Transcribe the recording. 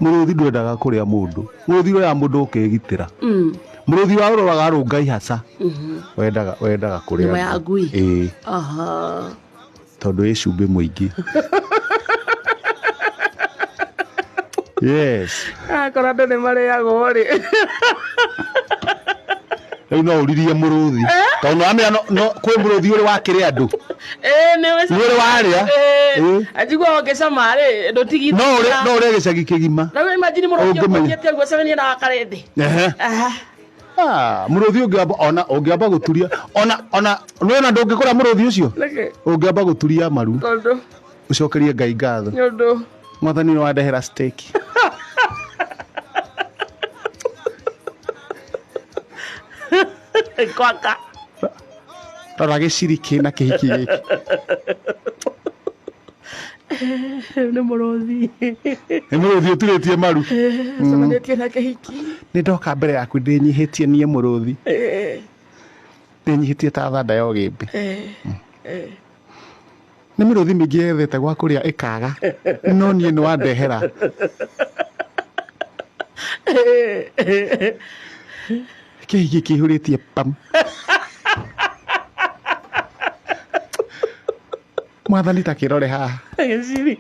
Mũrũthi ndwendaga kũrĩa mũndũ. Mũrũthi ũrĩa mũndũ ũkĩgitĩra. Mũrũthi wa ũroraga rũnga ihaca. Wendaga kũrĩa. Nyama ya andũ. ngui. Ĩĩ. Aha. Tondũ ĩ cumbĩ mũingĩ. Yes. Akorwo andũ nĩ marĩagwo rĩ. Rĩu no ũririe mũrũthi. Tondũ nĩwamenya no kwĩ mũrũthi ũrĩ wakĩrĩa andũ. Ĩĩ nĩ Nĩ ũrĩ warĩa? Ĩĩ. Anjigua ũngĩcama rĩ ndũtigithia. No ũrĩe gĩcagi kĩgima. Rĩu imagine mũrũthi Ũngĩmenya. ũkũnjĩte ũguo cemanie na wakarĩ thĩ. Ehe. Aha. Ah, mũrũthi ũngĩamba ona ũngĩamba gũturia ona nĩwona ndũngĩkora mũrũthi ũcio. Nĩkĩ? Ũngĩamba gũturia maru Tondũ ũcokerie Ngai ngatho. nĩ ũndũ. Mwathani nĩ wandehera steak. Gwaka. Rora gĩciri kĩna kĩhiki gĩkĩ. Nĩ mũrũthi. Nĩ mũrũthi ũturĩtie maru. Cemanĩtie na kĩhiki. Nĩ ndoka mbere yaku ndĩnyihĩtie niĩ mũrũthi. Ndĩnyihĩtie ta thanda ya ũgĩmbĩ. Nĩ mĩrũthi mĩingĩ yethete gwa kũrĩa ĩkaga. No niĩ nĩ wandehera. Kĩhiki kĩihũrĩtie pam. Mwathani ta kĩrore haha. Gĩciri.